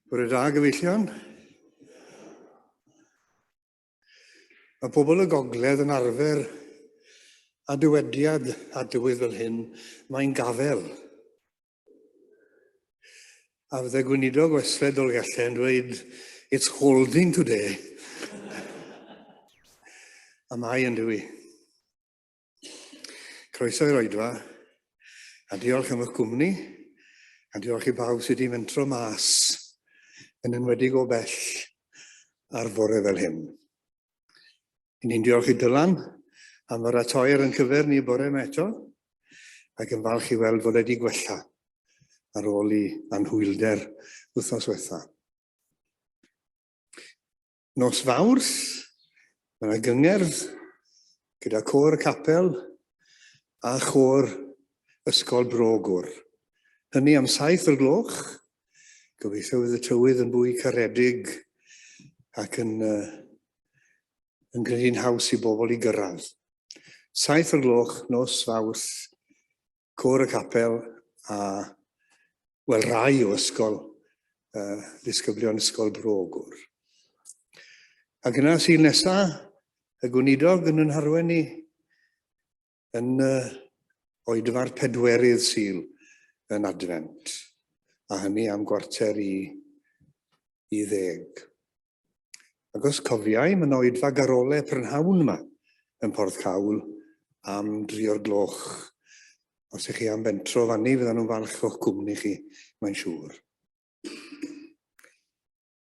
Bore da, gyfeillion. Mae pobl y gogledd yn arfer a dywediad a dywydd fel hyn, mae'n gafel. A fydde gweinidog Wesle Dolgellau yn dweud, it's holding today. A mae yn dywi. Croeso i'r oedfa, a diolch am eich gwmni, a diolch i bawb sydd wedi mentro mas, yn enwedig o bell ar fore fel hyn. I ni'n diolch i Dylan am yr atoer yn cyfer ni bore yma eto, ac yn falch i weld fod wedi gwella ar ôl i anhwylder wythnos wetha. Nos Fawrth, mae yna gyngerdd gyda côr y capel a chôr Ysgol Bro Gwr. Hynny am 7 o'r gloch. Gobeithio fydd y tywydd yn fwy caredig ac yn, uh, yn gwneud hi'n haws i bobl i gyrraedd. 7 o'r gloch, nos Fawrth, Côr y capel a, wel, rai o ysgol, uh, ddisgyblion ysgol Bro Ogwr. Ac yna sy'n nesa, y gweinidog yn yn harwen ni yn uh, oedfa'r pedwerydd Sul yn Adfent, a hynny am gwarter i, i ddeg. Ac os cofiai, mae'n oedfa garole prynhawn yma yn Porthcawl am dri o'r gloch. Os ych chi am fentro fanni, fyddan nhw'n falch o'ch cwmni chi, mae'n siŵr.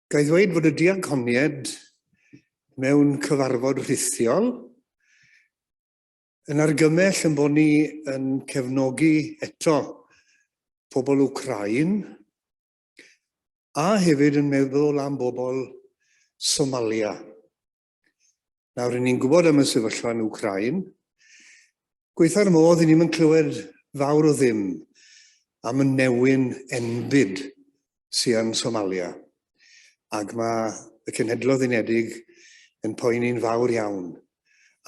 Ga i ddweud fod y diaconied mewn cyfarfod rhithiol yn argymell yn bod ni yn cefnogi eto pobl Wcráin a hefyd yn meddwl am bobl Somalia. Nawr, ry'n ni'n gwybod am y sefyllfa yn Wcráin. Gweitha'r modd, i ni'n yn clywed fawr o ddim am y newyn enbyd sy'n yn Somalia. Ac mae y Cenhedloedd Unedig yn poeni'n fawr iawn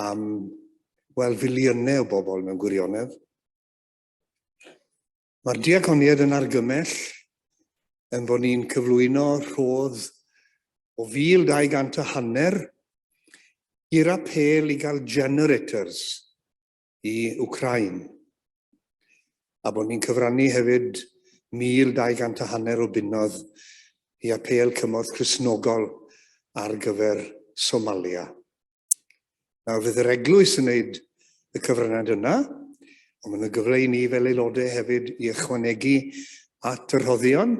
am, wel, filiynau o bobl mewn gwirionedd. Mae'r diaconiaid yn argymell ein bod ni'n cyflwyno rhodd o 1,200 a hanner i'r apêl i gael generators i Wcráin. A bod ni'n cyfrannu hefyd 1,200 a hanner o bunnoedd i apêl cymorth Cristnogol ar gyfer Somalia. Nawr, fydd yr eglwys yn gwneud y cyfraniad yna, ond mae yna gyfle i ni fel aelodau hefyd i ychwanegu at y rhoddion,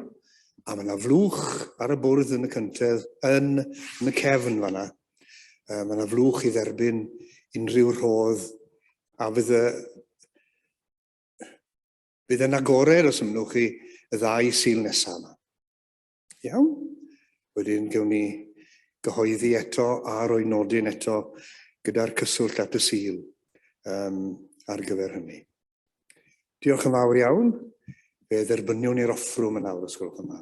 a mae yna flwch ar y bwrdd yn y cyntedd, yn, yn y cefn fanna. Uh, mae yna flwch i dderbyn unrhyw rhodd, a fydd y, fydd yn agored os ymwnwch chi y ddau Sul nesaf yma. Iawn? Wedyn gewn ni gyhoeddi eto a rhoi nodyn eto gyda'r cyswllt at y Sul um, ar gyfer hynny. Diolch yn fawr iawn. Fe dderbyniwn i'r offrwm yn awr, os gwelwch yn dda.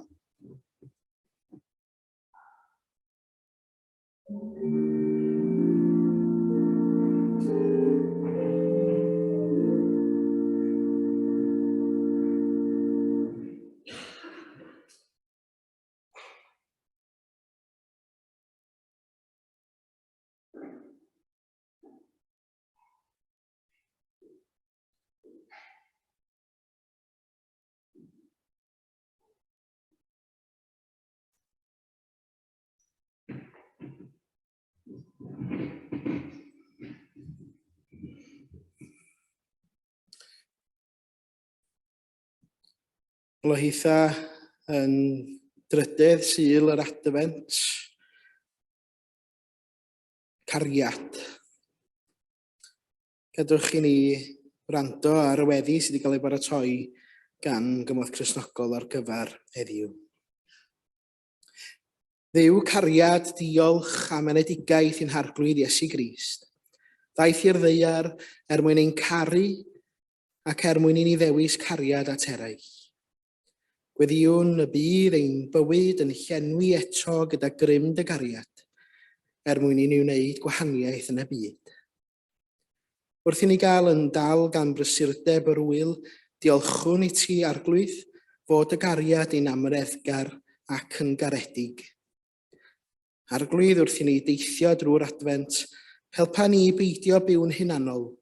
Lohitha yn drydedd Sul yr Adfent. Cariad. Gadewch i ni wrando ar y weddi sydd wedi cael ei baratoi gan Gymorth Cristnogol ar gyfer heddiw. Dduw cariad, diolch am enedigaeth i'n Harglwydd Iesu Grist. Ddaeth i'r ddaear er mwyn ein caru ac er mwyn i ni ddewis cariad at eraill. Gweddïwn y bydd ein bywyd yn llenwi eto gyda grym dy gariad, er mwyn i ni wneud gwahaniaeth yn y byd. Wrth i ni gael yn dal gan brysurdeb yr ŵyl, diolchwn i ti, Arglwydd, fod dy gariad i'n amyneddgar ac yn garedig. Arglwydd, wrth i ni deithio drwy'r Adfent, helpa ni i beidio byw'n hunanol,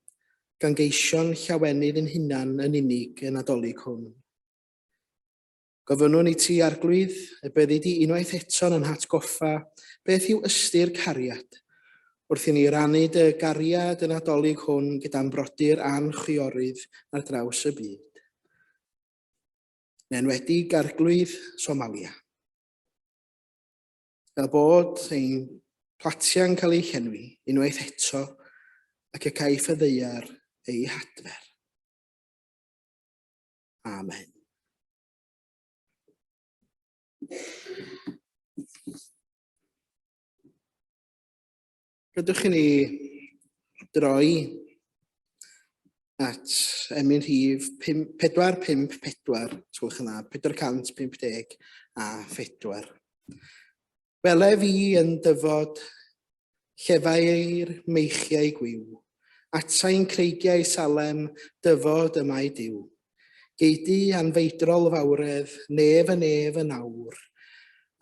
gan geisio'n llawenydd ein hunan yn unig y Nadolig hwn. Gofynnwn i ti, Arglwydd, y byddi di unwaith eto'n yn hatgoffa beth yw ystyr cariad, wrth i ni rannu dy gariad y Nadolig hwn gyda'n brodyr a'n chwiorydd ar draws y byd. Yn enwedig Arglwydd Somalia. Fel bod ein platiau'n cael eu llenwi unwaith eto ac y caiff y ddaear ei hadfer. Amen. Rydych i ni droi at emyn rhif 454, os gwelwch yn dda, 454 a 4. Wele fi yn dyfod, llefau'r meichiau gwiw, atsain creigiau Salem, dyfod y mae Duw. Geudy anfeidrol fawredd, nef y nef yn awr,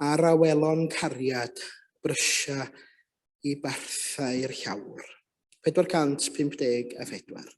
ar awelon cariad, brysia i barthau'r llawr. 454.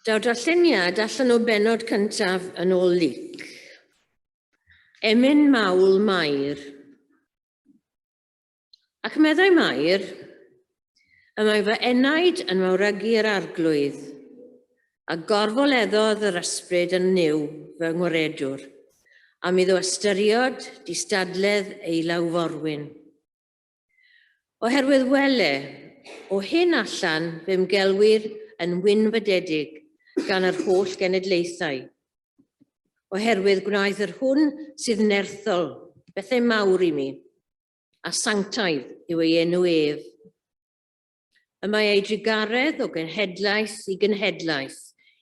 Daw'r darlleniad allan o bennod cyntaf yn ôl Luc. Emyn mawl Mair. Ac meddai Mair, y mae fy enaid yn mawrygu yr arglwydd, a gorfoleddodd yr ysbryd yn Nuw fy ngwaredwr, am iddo ystyriod distadledd ei lawforwyn. Oherwydd wele, o hyn allan fe'm gelwir yn wynfydedig gan yr holl genedlaethau. Oherwydd gwnaeth yr hwn sydd nerthol bethau mawr i mi, a sanctaidd yw ei enw ef. Y mae ei drugaredd o genhedlaeth i genhedlaeth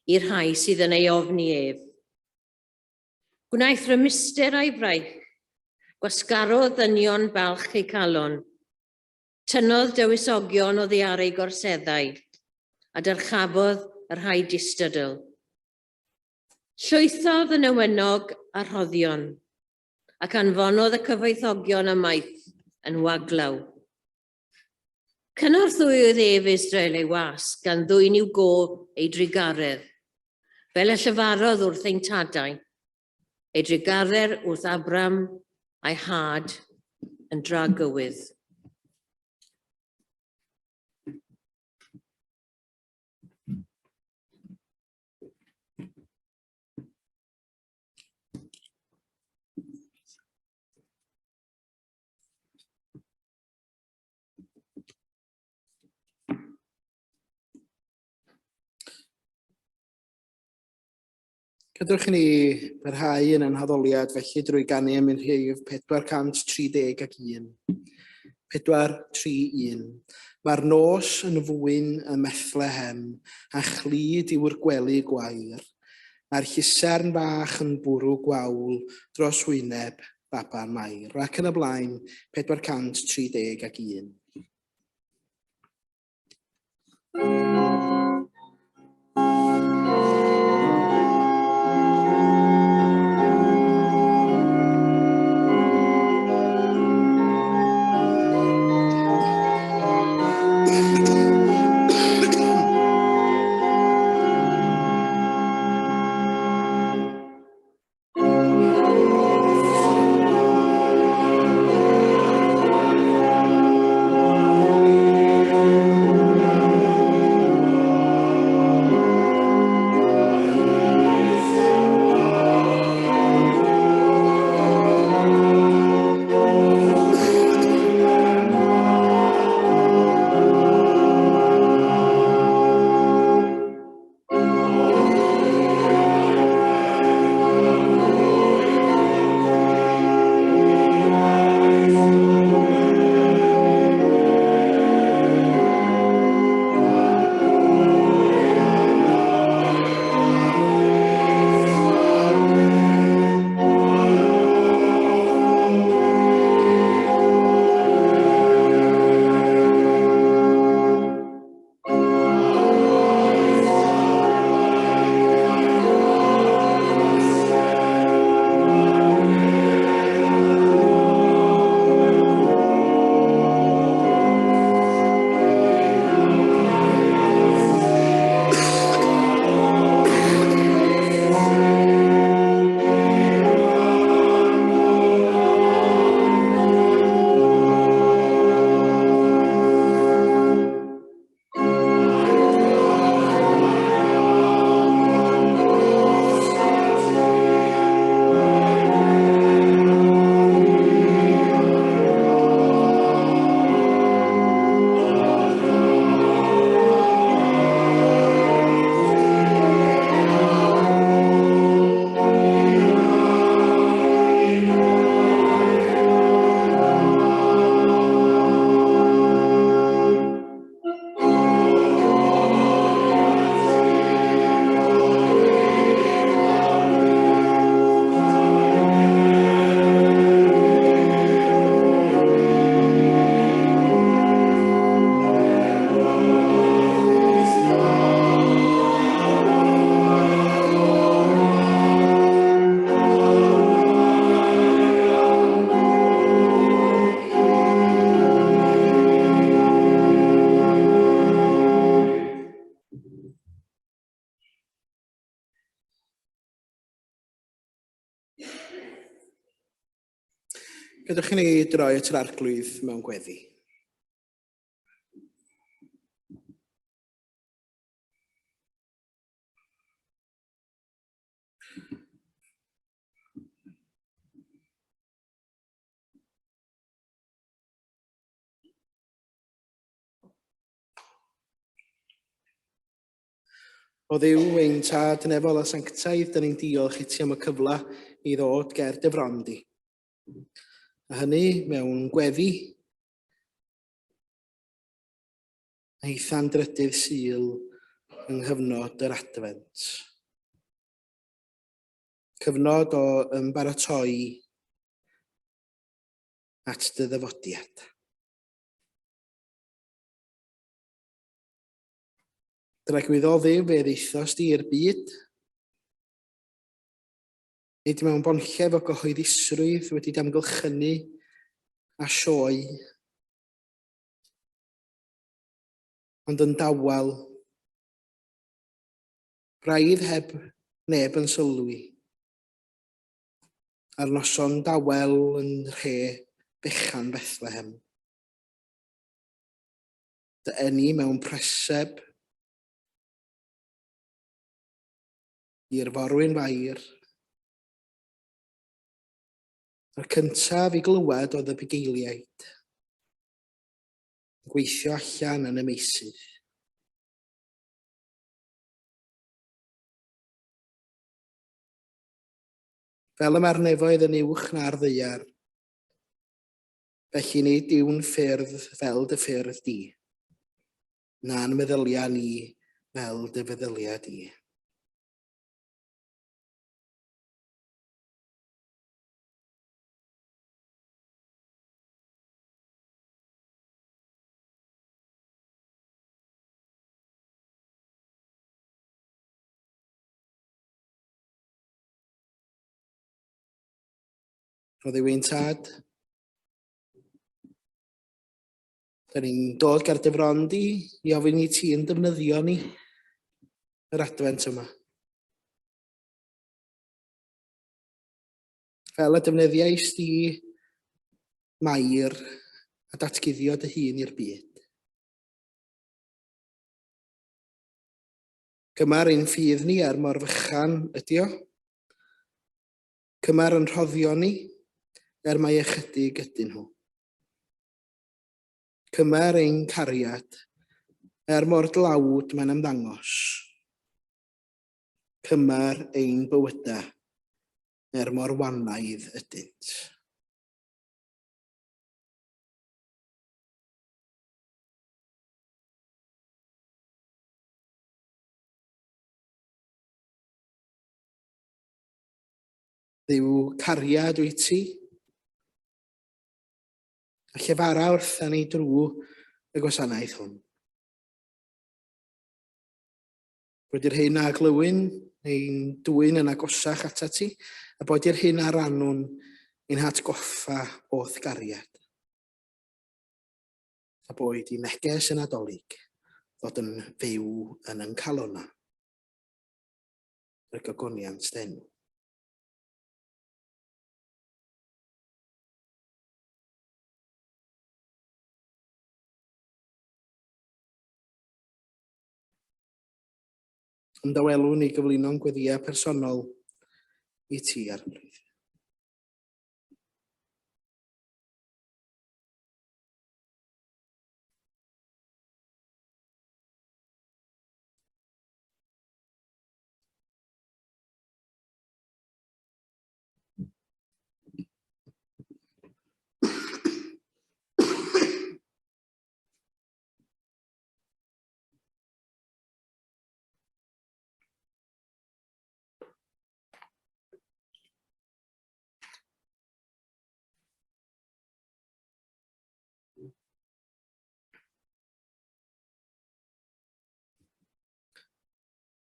i'r rhai sydd yn ei ofni ef. Gwnaeth rymuster a'i fraich, gwasgarodd ddynion balch eu calon. Tynnodd dywysogion oddi ar eu gorseddau, a dyrchafodd y rhai distadl. Llwythodd y newynog a rhoddion, ac anfonodd y cyfoethogion ymaith yn waglaw. Cynorthwyodd ef Israel ei was, gan ddwyn i'w gof ei drugaredd, fel y llefarodd wrth ein tadau, ei drugaredd wrth Abram a'i had yn dragywydd. Gadewch i ni barhau yn ein haddoliad felly drwy ganu am un rhif 431. 431. Mae'r nos yn fwyn ym Methlehem, a chlyd yw'r gwely gwair. Mae'r llusern fach yn bwrw gwawl dros wyneb baban Mair, ac yn y blaen, 431. Gadewch i ni droi at yr Arglwydd mewn gweddi. O Dduw, ein Tad nefol a sanctaidd, dyn ni'n diolch i ti am y cyfle i ddod ger dy fron di. A hynny mewn gweddi, a hitha'n drydydd Sul yng nghyfnod yr Adfent. Cyfnod o ymbaratoi at dy ddyfodiad. Dragwyddol Dduw, fe ddeithost di i'r byd. Nid mewn bonllef o gyhoeddusrwydd wedi damgylchynu a sioe, ond yn dawel, braidd heb neb yn sylwi. Ar noson dawel yn rhe bechan Bethlehem. Dy eni mewn preseb i'r forwyn fair. A'r cyntaf i glywed oedd y bugeiliaid, yn gweithio allan yn y meysydd. Fel y mae'r nefoedd yn uwch na'r ddaear, Felly nid yw'n ffyrdd fel dy ffyrdd di, na'n meddyliau ni fel dy feddyliau di. O Dduw ein Tad, da ni'n dod ger dy fron di i ofyn i ti yn defnyddio ni yr adfent yma. Fel y defnyddiais di Mair a datguddio dy hun i'r byd. Cymar ein ffydd ni er mor fychan ydi o. Cymar yn rhoddion ni, er mai ychydig ydyn nhw. Cymar ein cariad, er mor dlawd mae'n ymddangos. Cymar ein bywydau, er mor wanaidd ydynt. Dduw cariad wyt ti. A llefara wrtha ni drwy y gwasanaeth hwn. Boed i'r hyn a glywyn ein dwyn yn agosach atat ti, a boed i'r hyn a rannwn ein hatgoffa o'th gariad. A boed i neges y Nadolig ddod yn fyw yn yn calonnau. Y gogoniant d'enw. Ymdawelwn i gyflwyno'n gweddïau personol i ti, Arglwydd.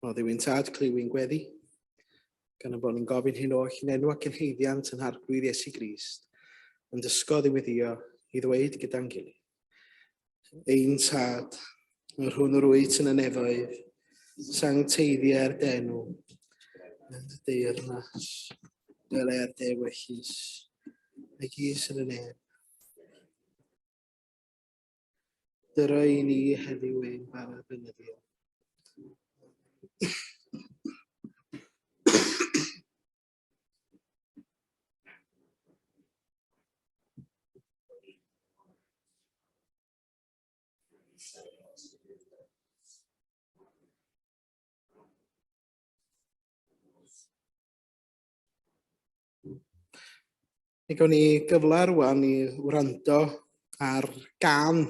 O Dduw ein Tad, clyw ein gweddi, gan y bod ni'n gofyn hyn oll yn enw ac yn haeddiant yn Harglwydd Iesu Grist, yn dysgodd i weddio i ddweud gyda'n gilydd. Ein Tad, yr hwn yr wyt yn y nefoedd, sancteiddier dy enw, yn dy deyrnas, dele'r dy ewyllys, Megis yn y nef. Dyro i ni heddiw ein bara beunyddiol. Mi gawn ni gyfle rwan i wrando ar gân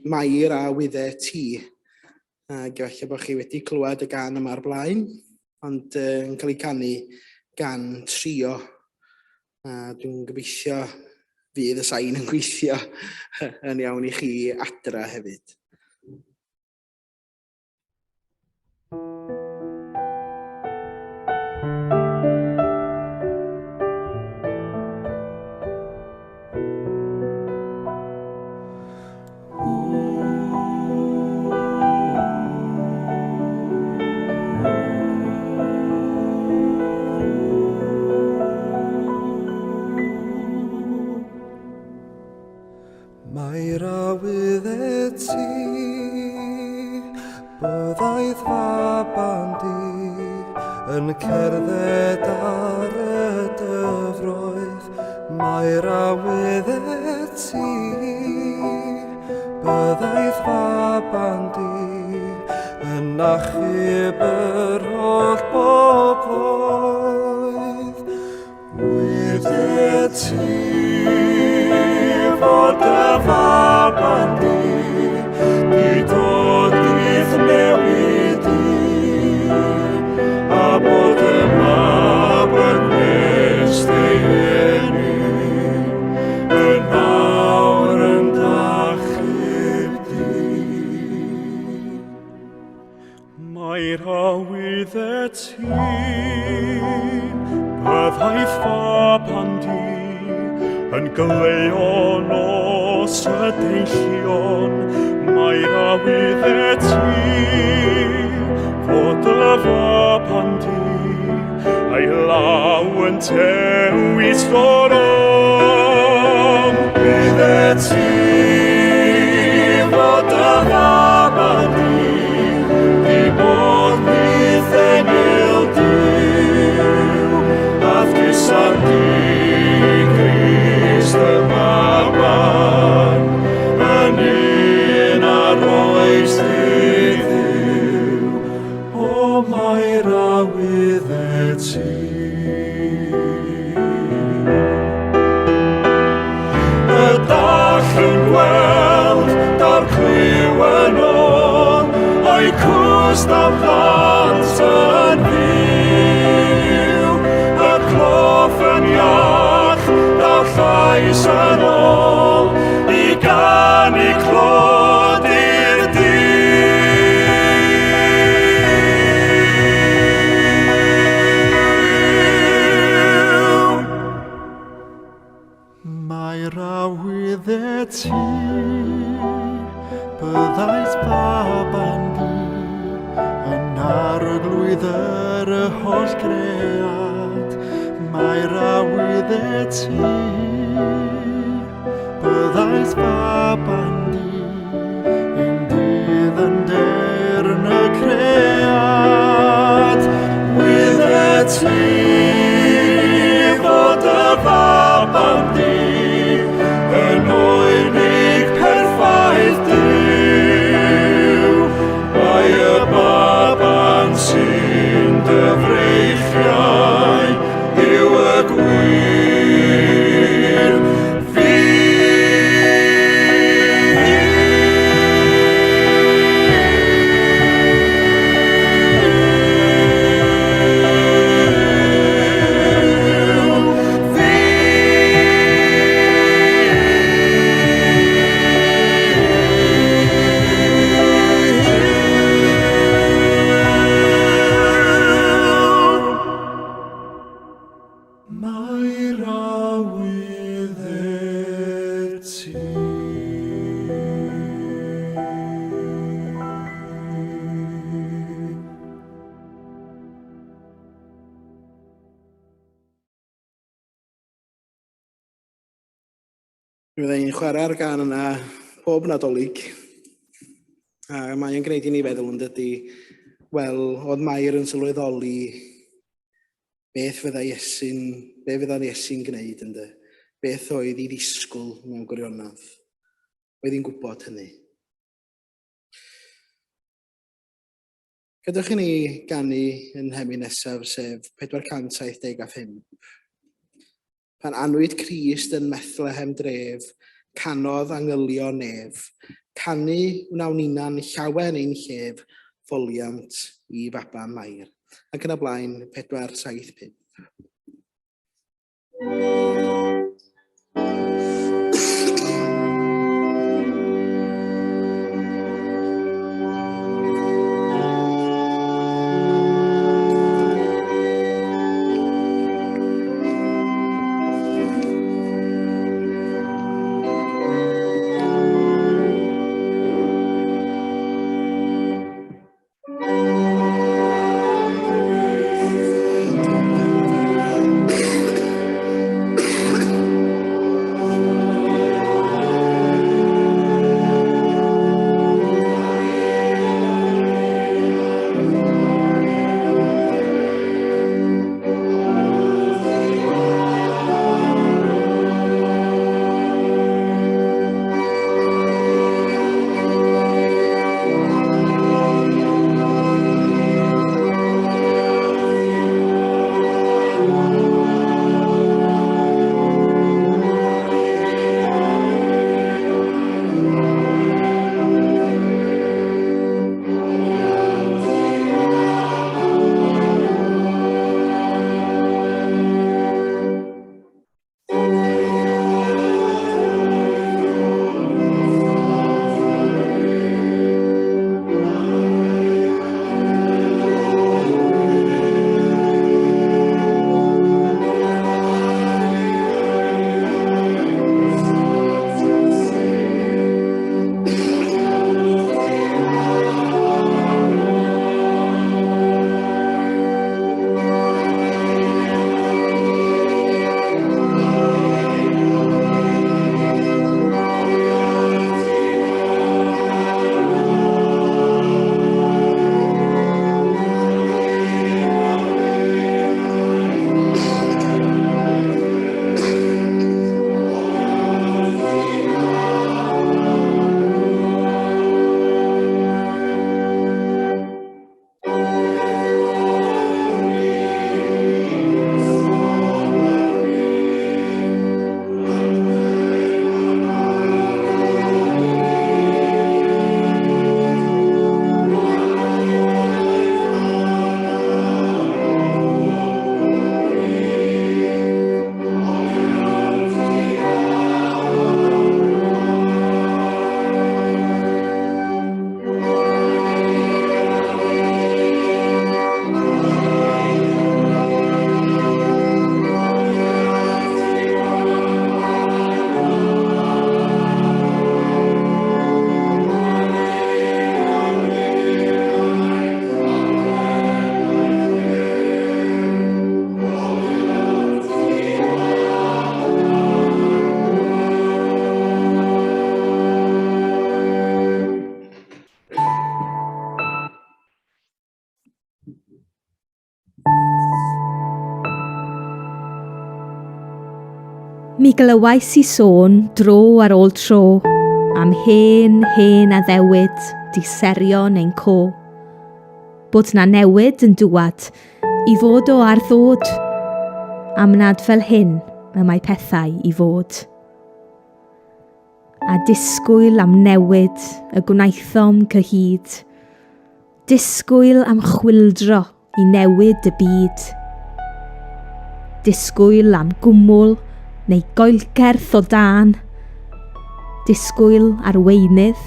Mair a Wydde Ti. Ac efallai bod chi wedi clywed y gân yma o'r blaen, ond yn cael ei canu gan trio. A dwi'n gobeithio fydd y sain yn gweithio yn iawn i chi adra hefyd. Mae'r awydd e ti, byddai'th faban di yn cerdded ar y dyfroedd. Mae'r awydd e ti, byddai'th faban di yn achub yr holl bobloedd. Wyddet ti fod dy faban di di dod i'th newid di, a bod y mab y gwnes ei eni yn awr yn d'achub di. Mae'r awydd y ti, byddai ffapan di, yn goleuo nos y deillion. Mae'r awydd y ti, fod y fapan di, a'i law yn tewis o'r. Bydd y ti fod y faban di, di bod byth enil Duw, a'th gysan di Grist y baban, yn un a roes i Dduw, o mae'r awydd e ti. Y dall yn gweld, daw'r clyw yn ôl, o'i cwst am ddant yn fyw. Y cloff yn iach, daw'r llais yn ôl, i ganu clod i'r Duw. Mae'r awydd e ti, byddai's baban di, yn arglwydd yr holl gread. Mae'r awydd e ti, byddai's baban di, un dydd yn dyrn y cread. Wyddet ti fod y faban di yn oenig perffaith Duw. Mae y baban sy'n dy freichiau yw y gwir Mi fydda i'n chwarae'r gân yna pob Nadolig. A mae'n gwneud i ni feddwl yn dydy, wel, oedd Mair yn sylweddoli beth fydda Iesu'n, be fydda'n Iesu'n gwneud ynddo, beth oedd i ddisgwyl mewn gwirionedd. Oedd hi'n gwybod hynny. Gadewch i ni ganu yn hemi nesaf, sef 475. Pan anwyd Crist yn Methlehem dref, canodd angylion nef, canu wnawn ninan llawen ein llef, foliant i faban Mair. Ac yn y blaen, 475. Mi glywais i sôn dro ar ôl tro am hen, hen addewid diserion ein co. Bod na newid yn dŵad i fod o ar ddod, am nad fel hyn y mae pethau i fod. A disgwyl am newid y gwnaethom cyhyd. Disgwyl am chwyldro i newid y byd. Disgwyl am gwmwl neu goelcerth o dân. Disgwyl arweinydd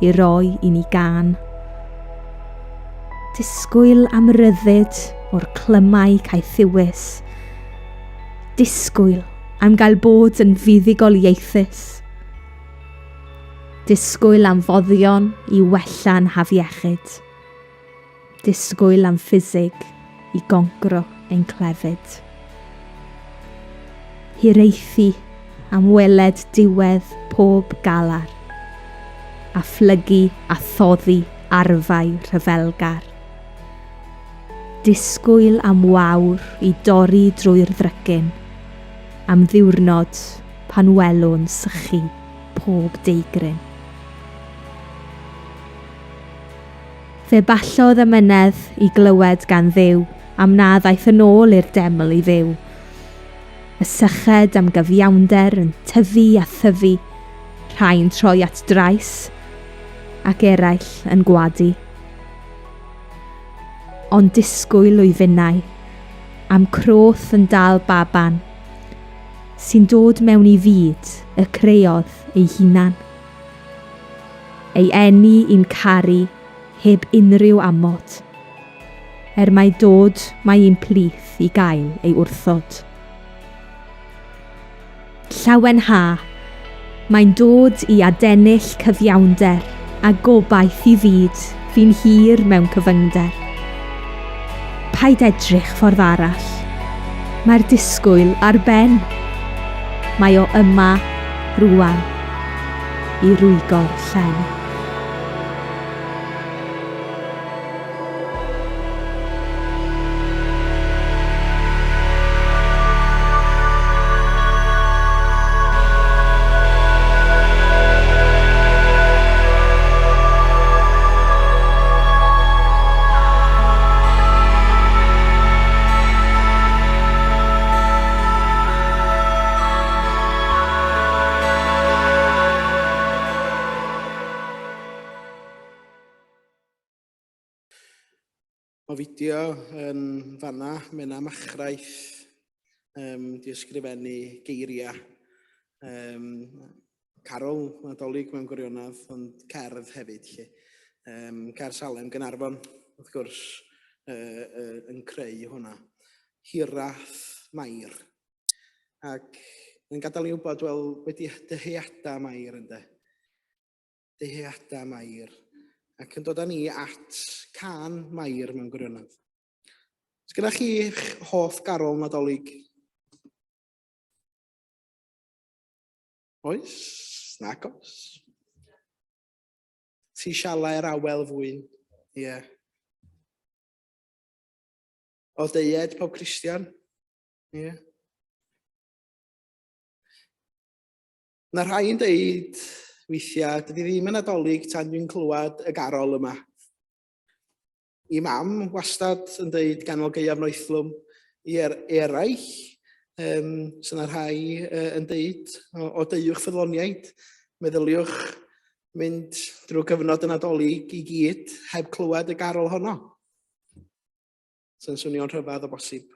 i roi i ni gân. Disgwyl am ryddid o'r clymau caethiwus. Disgwyl am gael bod yn fuddugoliaethus. Disgwyl am foddion i wella'n hafiechyd. Disgwyl am ffisig i goncro ein clefyd. Hiraethu am weled diwedd pob galar, a phlygu a thoddi arfau rhyfelgar. Disgwyl am wawr i dorri drwy'r ddrycin, am ddiwrnod pan welwn sychu pob deigryn. Fe ballodd amynedd i glywed gan Dduw am na ddaeth yn ôl i'r deml i fyw. Y syched am gyfiawnder yn tyfu a thyfu, rhai'n troi at drais ac eraill yn gwadu. Ond disgwyl wyf finnau am croth yn dal baban sy'n dod mewn i fyd y creodd ei hunan. Ei eni i'n caru heb unrhyw amod, er mai dod mae i'n plith i gael ei wrthod. Llawenha! Mae'n dod i adennill cyfiawnder a gobaith i fyd fu'n hir mewn cyfyngder. Paid edrych ffordd arall. Mae'r disgwyl ar ben. Mae o yma rŵan i rwygo'r llen. Mae fideo yn fanna, Menna Machraith, um, di ysgrifennu geiriau. Um, Carol Nadolig mewn gwirionedd, ond cerdd hefyd. Lle. Um, Cer Salem Gynarfon, wrth gwrs, uh, uh, yn creu hwnna. Hirath Mair. Ac yn gadael i wybod, wel, wedi dyheadau Mair ynddo. Dyheadau Mair, ac yn dod â ni at can Mair mewn gwirionedd. Os gyda chi eich hoff garol Nadolig? Oes? Nac oes. Ti sialau'r awel fwyn. Ie. Yeah. O deued pob Cristion. Ie. Yeah. Mae rhai yn deud weithiau, dydy ddim yn Nadolig tan dwi'n clywed y garol yma. I mam wastad yn deud ganol gaeaf noethlwm i er, eraill, um, sy'n yna rhai uh, yn deud o, o deuwch ffyddloniaid, meddyliwch mynd drwy gyfnod y Nadolig i gyd heb clywed y garol honno. Sy'n swnio'n rhyfedd o bosib.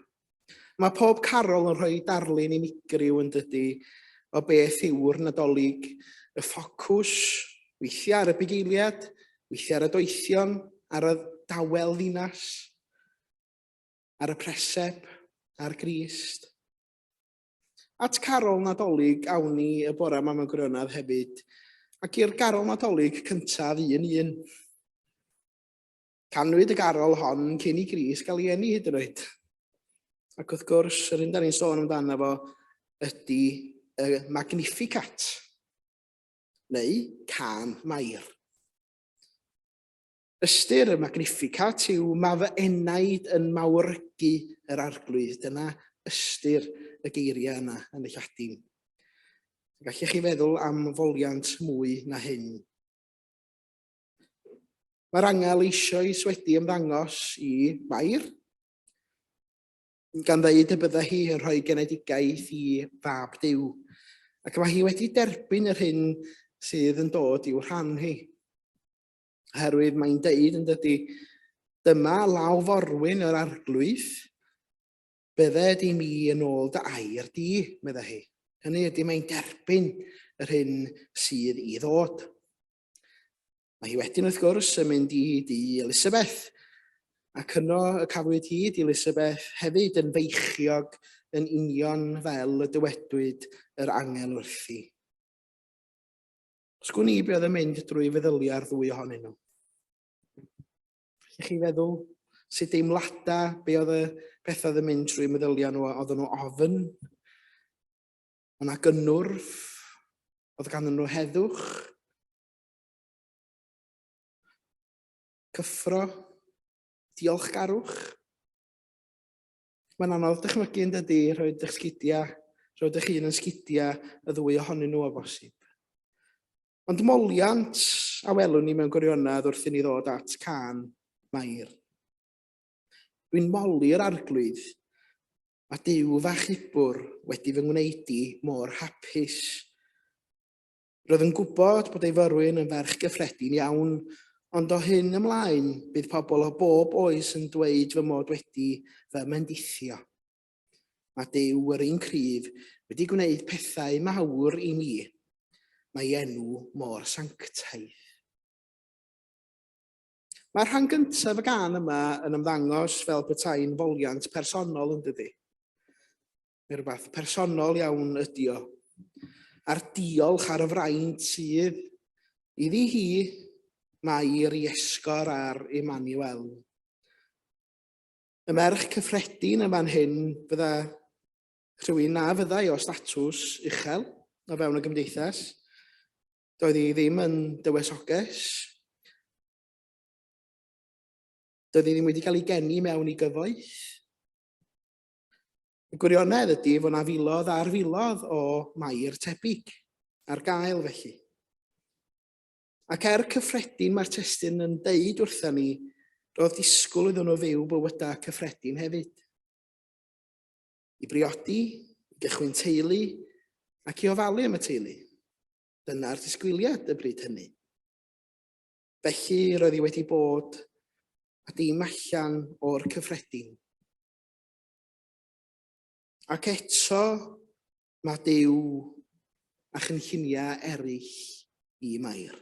Mae pob carol yn rhoi darlun unigryw yn dydy o beth yw'r Nadolig, y ffocws, weithiau ar y bugeiliad, weithiau ar y doethion, ar y dawel ddinas, ar y preseb, ar Grist. At carol Nadolig awn ni y bore yma mewn gwirionedd hefyd, ac i'r garol Nadolig cyntaf un un. Canwyd y garol hon cyn i Grist gael ei eni hyd yn oed. Ac wrth gwrs, yr hyn da ni'n sôn amdano fo ydy y Magnificat, neu Cân Mair. Ystyr y Magnificat yw mae fy enaid yn mawrygu yr arglwydd. Dyna ystyr y geiriau yna yn y Lladin. Gallech chi feddwl am foliant mwy na hyn. Mae'r angel eisoes wedi ymddangos i Mair, gan ddeud y bydda hi yn rhoi genedigaeth i fab Duw. Ac mae hi wedi derbyn yr hyn sydd yn dod i'w rhan hi. Oherwydd mae'n deud yn dydy, dyma law forwyn yr arglwydd, bydded i mi yn ôl dy air di, meddai hi. Hynny ydy, mae'n derbyn yr hyn sydd i ddod. Mae hi wedyn, wrth gwrs, yn mynd i dŷ Elisabeth, ac yno y cafwyd hyd i Elisabeth hefyd yn feichiog yn union fel y dywedwyd yr angel wrthi. Os gwn i be oedd yn mynd drwy feddyliau'r ddwy ohonyn nhw. Allech chi feddwl sut deimladau, be oedd y pethau oedd yn mynd trwy meddyliau nhw, oedden nhw ofn? Oedd 'na gynnwrf, oedd ganddyn nhw heddwch, cyffro, diolchgarwch. Mae'n anodd dychmygu yn dydy, rhoi eich sgidiau, rhoi eich hun yn sgidiau y ddwy ohonyn nhw o bosib. Ond moliant a welwn ni mewn gwirionedd wrth i ni ddod at can Mair. Dwi'n moli'r arglwydd, a Duw f'achubwr wedi fy ngwneud i mor hapus. Roedd yn gwybod bod ei forwyn yn ferch gyffredin iawn, ond o hyn ymlaen bydd pobl o bob oes yn dweud fy mod wedi fy mendithio. Mae Duw yr un cryf wedi gwneud pethau mawr i mi. Mae ei enw mor sanctaidd. Mae rhan gyntaf y gân yma yn ymddangos fel petai'n foliant personol yn dydi? Neu rhywbeth personol iawn ydi o. A'r diolch ar y fraint sydd iddi hi Mair i esgor ar Emmanuel. Y merch cyffredin yn fan hyn fydda rhywun na fyddai o statws uchel o fewn y gymdeithas. Doedd hi ddim yn dywysoges. Doedd hi ddim wedi cael ei geni mewn i gyfoeth. Y gwirionedd ydy fod 'na filoedd ar filoedd o Mair tebyg ar gael felly. Ac er cyffredin mae'r testun yn deud wrtha ni, roedd disgwyl iddyn nhw fyw bywydau cyffredin hefyd. I briodi, i gychwyn teulu, ac i ofalu am y teulu. Dyna'r disgwyliad y bryd hynny. Felly roedd hi wedi bod a dim allan o'r cyffredin. Ac eto mae Duw a chynlluniau eraill i Mair.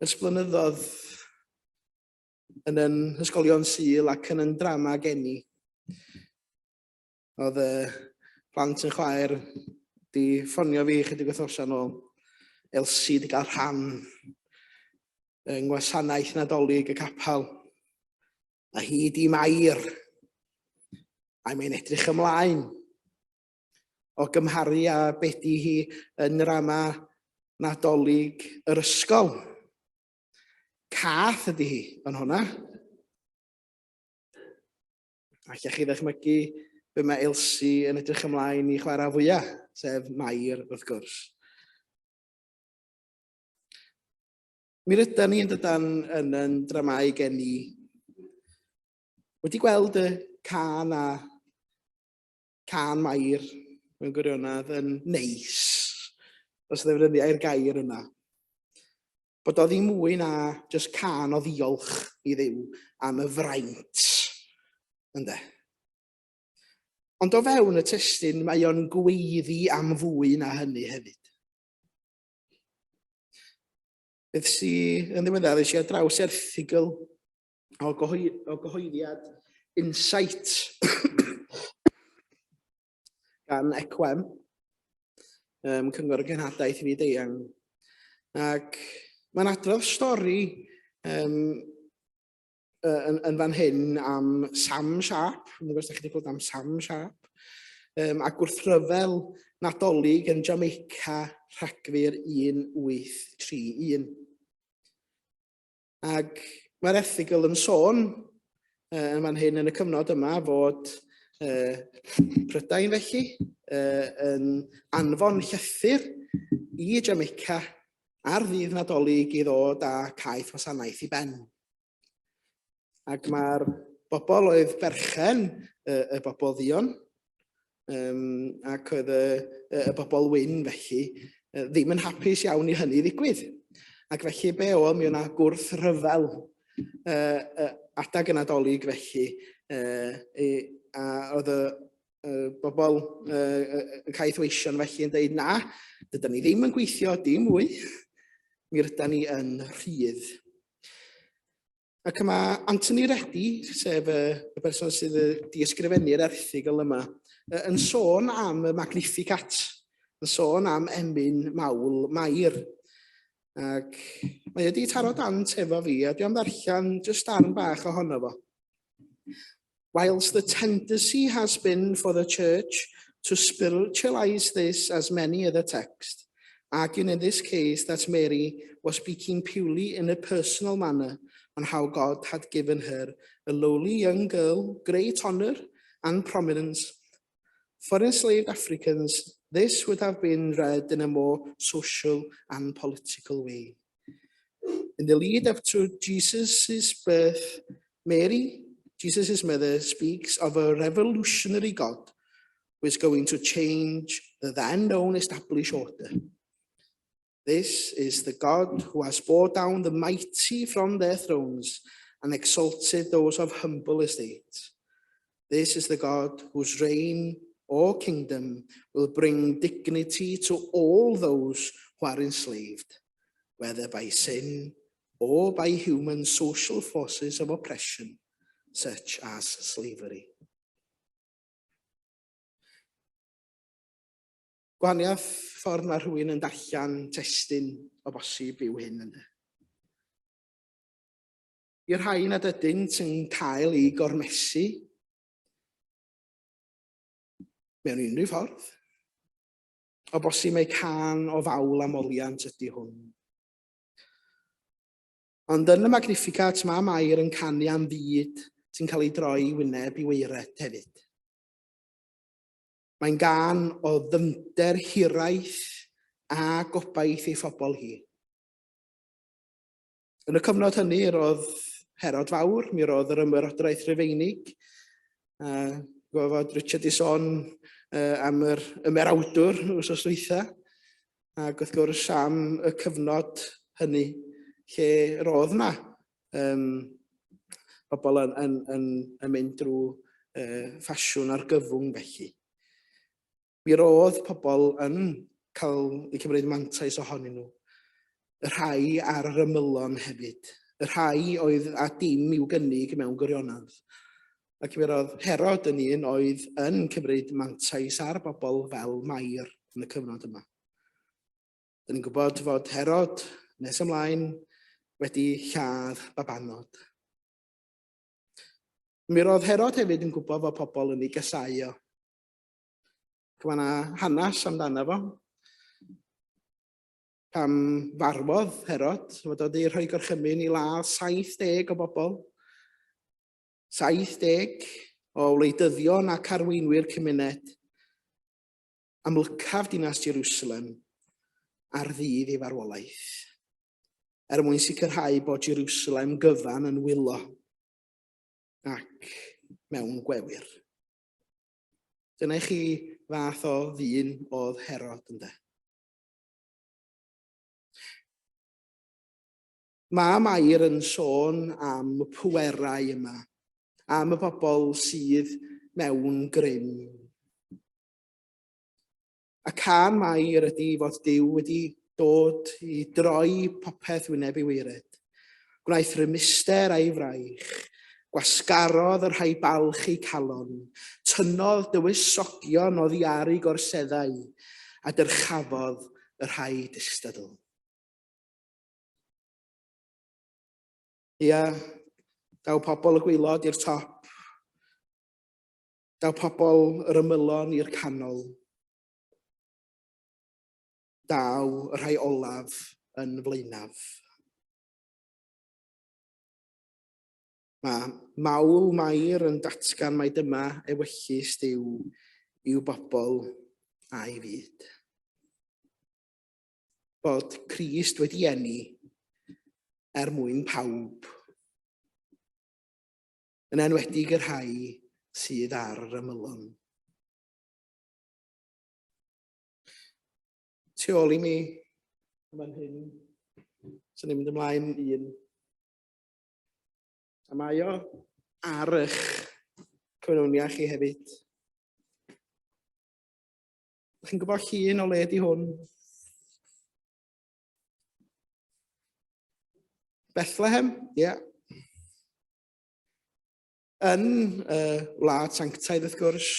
Ers blynyddoedd yn yn hysgolion Sul ac yn yn drama geni, oedd y plant yn chwaer di ffonio fi chydig wythnosau nôl. Elsi di gael rhan yng ngwasanaeth Nadolig y capel. A hi di Mair. A mae'n edrych ymlaen o gymharu â be di hi yn nrama Nadolig yr ysgol. Cath ydy hi yn hwnna. Allech chi ddychmygu be mae Elsi yn edrych ymlaen i chwarae fwyaf, sef Mair, wrth gwrs. Mi rydan ni yn dydan yn yn dramâu geni wedi gweld y cân a cân Mair mewn gwirionedd yn neis, os ddefnyddiau'r gair yna. Bod o ddim mwy na jyst cân o ddiolch i Dduw am y fraint, ynde. Ond o fewn y testun, mae o'n gweiddi am fwy na hynny hefyd. Beth sy yn ddiweddar, es i ar draws erthygl o, gyhoi, o gyhoeddiad Insight gan Ecwem, um, Cyngor y Genhadaeth Fyd-eang. Ac mae'n adrodd stori um, yn, yn fan hyn am Sam Sharp, dwi'n gwybod os ydych chi wedi clywed am Sam Sharp, um, a gwrthryfel Nadolig yn Jamaica Rhagfyr 1831. Ac mae'r erthygl yn sôn uh, yn fan hyn yn y cyfnod yma fod uh, Prydain felly uh, yn anfon llythyr i Jamaica ar ddydd Nadolig i ddod â caeth wasanaeth i ben. Ac mae'r bobl oedd berchen y, y bobl ddion, um, ac oedd y, y, y bobl wyn felly, ddim yn hapus iawn i hynny ddigwydd. Ac felly be oedd, mi o'na gwrth-rhyfel uh, uh, adag y Nadolig felly, uh, e, a oedd y, y bobl uh, y caethweision felly yn dweud na, dydyn ni ddim yn gweithio dim mwy, mi rydan ni yn rhydd. Ac mae Anthony Reddy, sef y, y person sydd wedi ysgrifennu'r erthygl yma, yn sôn am y Magnificat, yn sôn am emyn mawl Mair. Ac mae wedi taro dant efo fi, a dwi am ddarllen jyst darn bach ohono fo. Whilst the tendency has been for the church to spiritualize this as many other texts, arguing in this case that Mary was speaking purely in a personal manner on how God had given her, a lowly young girl, great honor and prominence. For enslaved Africans, this would have been read in a more social and political way. In the lead up to Jesus' birth, Mary, Jesus' mother, speaks of a revolutionary God who is going to change the then known established order. This is the God who has brought down the mighty from their thrones and exalted those of humble estate. This is the God whose reign or kingdom will bring dignity to all those who are enslaved, whether by sin or by human social forces of oppression, such as slavery. Gwahaniaeth ffordd mae rhywun yn darllen testun o bosib yw hyn ynddo. I'r rhai nad ydynt yn cael eu gormesu mewn unrhyw ffordd, o bosib mae cân o fawl a moliant ydy hwn. Ond yn y Magnificat mae Mair yn canu am fyd sy'n cael ei droi wyneb i waered hefyd. Mae'n gân o ddyfnder hiraeth a gobaith ei phobl hi. Yn y cyfnod hynny, roedd Herod Fawr, mi roedd yr ymerodraeth Rufeinig. Uh, gwybod fod Richard di sôn uh, am yr ymerawdwr wrth dwytha, ac wrth gwrs am y cyfnod hynny lle roedd yna um, bobl yn, yn, yn, yn mynd drwy uh, ffasiwn argyfwng felly. Mi roedd pobl yn cael eu cymryd mantais ohonyn nhw. Y rhai ar yr ymylon hefyd. Y rhai oedd â dim i'w gynnig mewn gwirionedd. Ac mi roedd Herod yn un oedd yn cymryd mantais ar bobl fel Mair yn y cyfnod yma. Dyn ni'n gwybod fod Herod, nes ymlaen, wedi lladd babanod. Mi roedd Herod hefyd yn gwybod fod pobl yn ei gasau o. Mae yna hanes amdano fo. Pam farwodd Herod, fod o wedi rhoi gorchymyn i ladd 70 o bobl. 70 o wleidyddion ac arweinwyr cymuned amlycaf dinas Jerusalem ar ddydd ei farwolaeth, er mwyn sicrhau bod Jerusalem gyfan yn wylo ac mewn gwewyr. Dyna i chi fath o ddyn oedd Herod, ynde. Mae Mair yn sôn am y pwerau yma, am y bobl sydd mewn grym. A cân Mair ydy fod Duw wedi dod i droi popeth wyneb i waered. Gwnaeth rymuster a'i fraich, gwasgarodd y rhai balch eu calon, tynnodd dywysogion oddi ar eu gorseddau, a dyrchafodd y rhai distadl. Ia, daw pobl y gwaelod i'r top. Daw pobl yr ymylon i'r canol. Daw y rhai olaf yn flaenaf. Mae mawl Mair yn datgan mai dyma ewyllys Duw i'w bobl a'i fyd. Bod Crist wedi eni er mwyn pawb, yn enwedig y rhai sydd ar yr ymylon. Tu ôl i mi, fan hyn, sy'n ni'n mynd ymlaen un. A mae o ar eich cyfrwniau chi hefyd. Ydych chi'n gwybod llun o le di hwn? Bethlehem, ie. Yeah. Yn uh, wlad sanctaidd, wrth gwrs,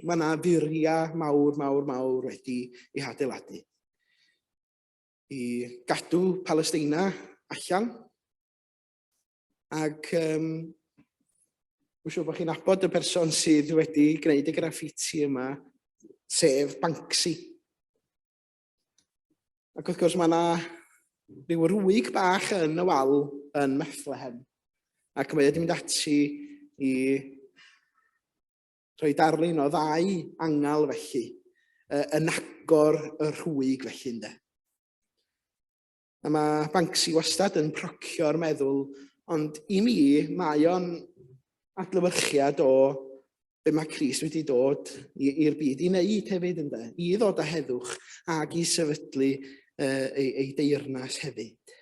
mae yna furiau mawr, mawr, mawr wedi ei hadeiladu. I gadw Palesteina allan. Ac um, Dwi'n siŵr bod chi'n nabod y person sydd wedi gwneud y graffiti yma, sef Banksy. Ac wrth gwrs mae yna rhyw rwyg bach yn y wal yn Methlehem. Ac mae wedi mynd ati i rhoi darlun o ddau angel felly, yn agor y rhwyg felly ynde. A mae Banksy wastad yn procio'r meddwl, ond i mi mae o'n adlewyrchiad o be mae Crist wedi dod i'r byd i wneud hefyd, ynde? I ddod â heddwch ac i sefydlu ei, ei deyrnas hefyd.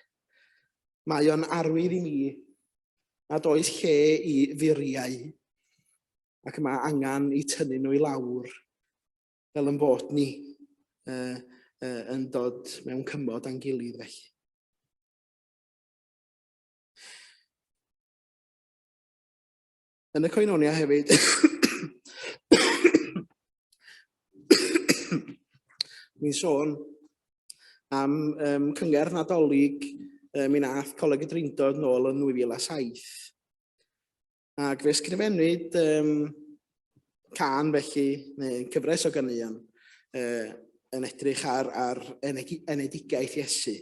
Mae o'n arwydd i mi nad oes lle i furiau ac mae angen i tynnu nhw i lawr fel yn bod ni uh, uh, yn dod mewn cymod â'n gilydd felly. Yn y coenonia hefyd, ni'n sôn am um, cyngerdd Nadolig um, mi nath Coleg y Drindod nôl yn 2007. Ac fe ysgrifennwyd um, can felly, neu cyfres o ganeuon, uh, yn edrych ar, ar enedigaeth Iesu.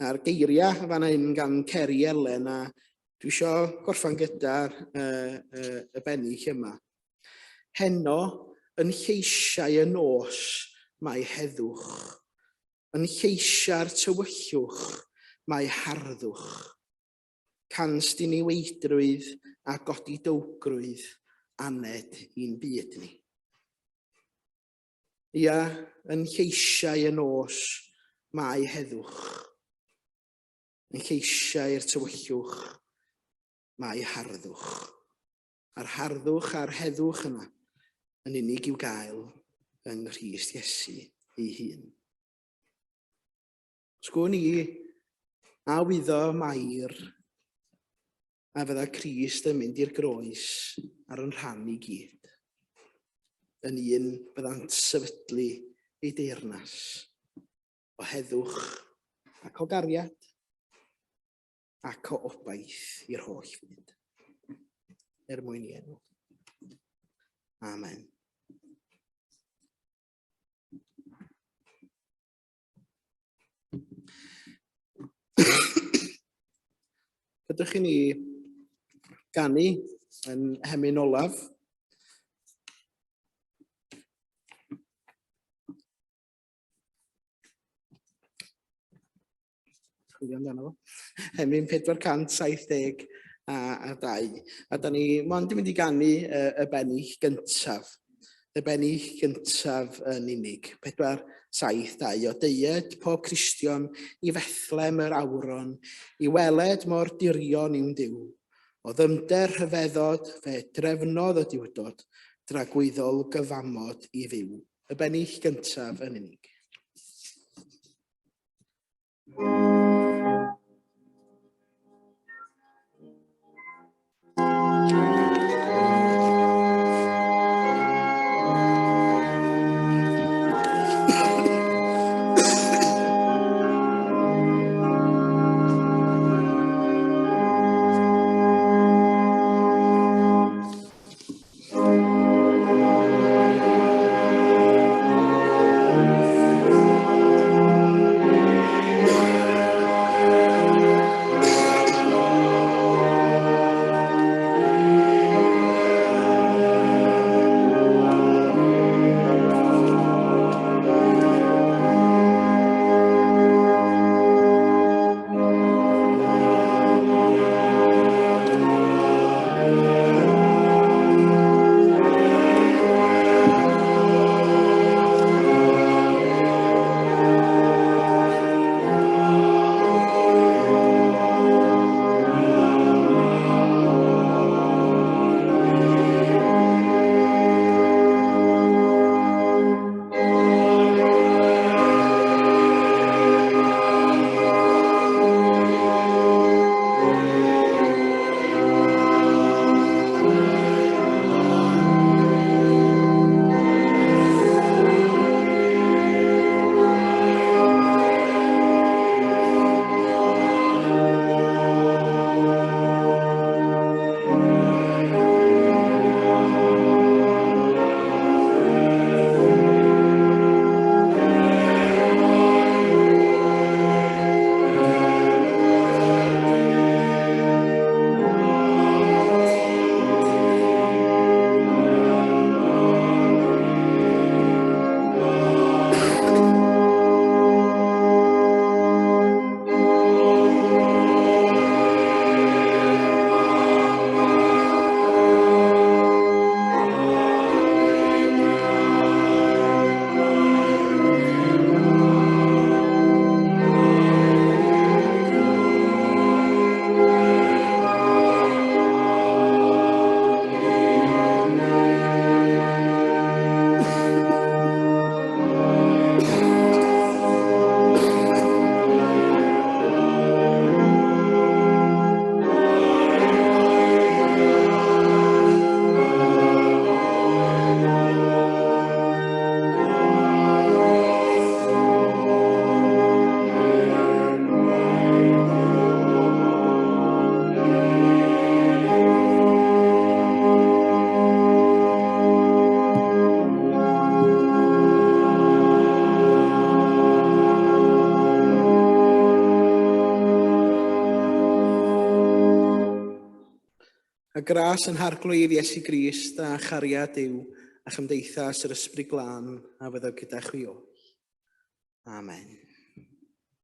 A'r geiriau fan hyn gan Ceri Elen, a dwi eisiau gorffan gyda'r uh, uh, y bennill yma. Heno, yn lleisiau y nos, mae heddwch. Yn lleisiau'r tywyllwch, mae harddwch. Cans diniweidrwydd a godidowgrwydd aned i'n byd ni. Ia, yn lleisiau y nos mae heddwch. Yn lleisiau'r tywyllwch mae harddwch. A'r harddwch a'r heddwch yna yn unig i'w gael yng Nghrist Iesu ei hun. Sgwn i a wyddo Mair a fydda Crist yn mynd i'r groes ar yn rhan i gyd. Yn un byddant sefydlu ei deyrnas o heddwch ac o gariad ac o obaith i'r holl fyd. Er mwyn i enw. Amen. Ydych chi ni ganu yn hemyn olaf? Chwilio amdano fo. Hemyn 470 a, a 2. A da ni mond yn mynd i ganu y, y bennill gyntaf. Y bennill gyntaf yn unig. 4, 7, 2. O deued pob Cristion i Fethlem yr awron, i weled mor dirion yw'n Duw. O ddyfnder rhyfeddod fe drefnodd y Duwdod, dragwyddol gyfamod i fyw. Y bennill gyntaf yn unig. A gras yn harglwydd Iesu Grist a chariad Duw a chymdeithas yr Ysbryd Glân a fyddo gyda chwi oll. Amen.